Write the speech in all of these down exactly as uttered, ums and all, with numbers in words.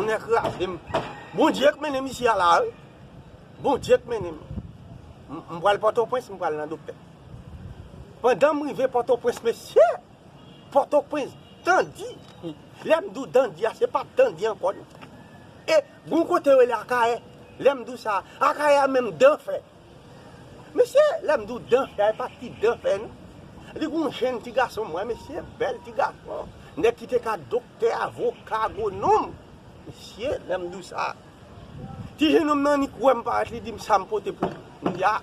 Nèg kraze m. Bondye k mennen m isi a la, wi. Bondye k mennen m. M, m pral Pòtoprens, m pral nan doktè. Pandan m rive Pòtoprens, mesye, Pòtoprens, dandi. Lè m di w dandi a, se pa dandi ankò, non. E gon kote yo rele Akayè. Lè m di w sa, Akayè a menm danfè. Mesye, lè m di w danfè a, e pa ti danfè, non. Li gon jenn ti gason, mwen, mesye, bèl ti gason. Nèg ki te ka doktè, avoka, agwonòm. Mesye, lè m di w sa. Ti jennonm nan annik wè m parèt, li di m sa m pote pou li. M di, a,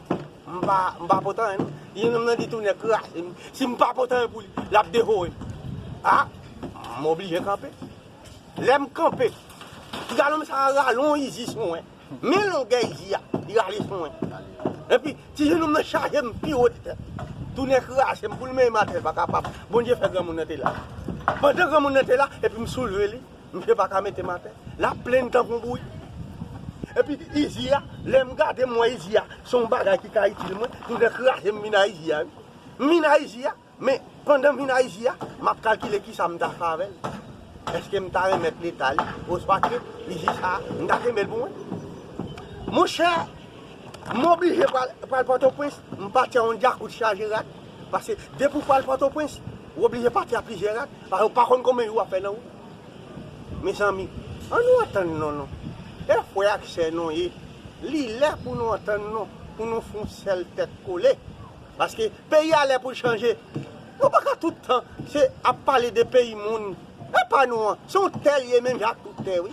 m pa, m pa pote anyen, non. Ti jennonm nan di tou nèg kraze m. Si m pa pote anyen pou li, l ap devoye m. A, m oblije kanpe. Lè m kanpe, ti galonm sa a rale yon izi sou mwen. Men longè izi a, li rale sou mwen. Epi, ti jennonm nan chaje m pi wo ti tèt. Tounen kraze m pou l menm atè, l pa kapab. Bondye fè granmoun nan te la. Pandan granmoun nan te la, epi m soulve li, misye pa ka mete m atè. L ap plenn tankou bouyi. Epi, izi a, lè m gade m wè izi a, se yon bagay ki ka itil mwen, tounen kraze m vin a izi a, wi. M vin a izi a, men pandan m vin a izi a, m ap kalkile kisa m ta fè avè l. Èske m ta remèt Leta li, oswa ke izi sa a, m ta kenbe l pou mwen? Monchè, m oblije pral, pral Pòtoprens, m pati a yon djakout chaje rad. Paske depi w pral Pòtoprens, w oblije pati a plizyè rad, paske w pa konn konbyen jou w ap fè nan wout. Mezanmi, ann nou antann non, non. E frè ak sè nou ye. Li lè pou nou antann non, pou nou fè yon sèl tèt kole. Paske peyi a lè pou l chanje. Nou pa ka tout tan se ap pale de peyi moun. E pa nou an, se yon tè l ye menm jan ak tout tè, wi.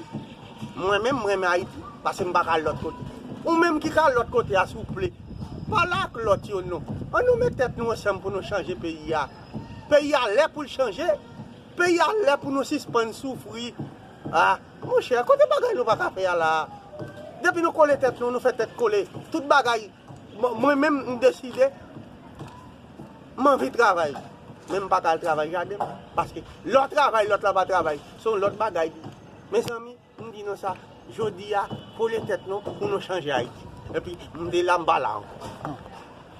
Mwen menm, mwen renmen Ayiti, paske m pa ka al lòt kote. Ou menm ki ka al lòt kote a, souple, pale ak lòt yo non. Ann nou met tèt nou ansanm pou nou chanje peyi a. Peyi a lè pou l chanje. Peyi a lè pou nou sispann soufri. A, monchè, kote bagay nou pa ka fè a la a? Depi nou kole tèt nou, nou fè tèt kole. Tout bagay, mwen, mwen menm, m deside, m anvi travay. Men m pa ka al travay jaden m. Paske lè w travay, lòt la pa travay. Se yon lòt bagay. Mezanmi, m di nou sa, jodi a, kole tèt nou pou nou chanje Ayiti. Epi, m te la, m pa la ankò.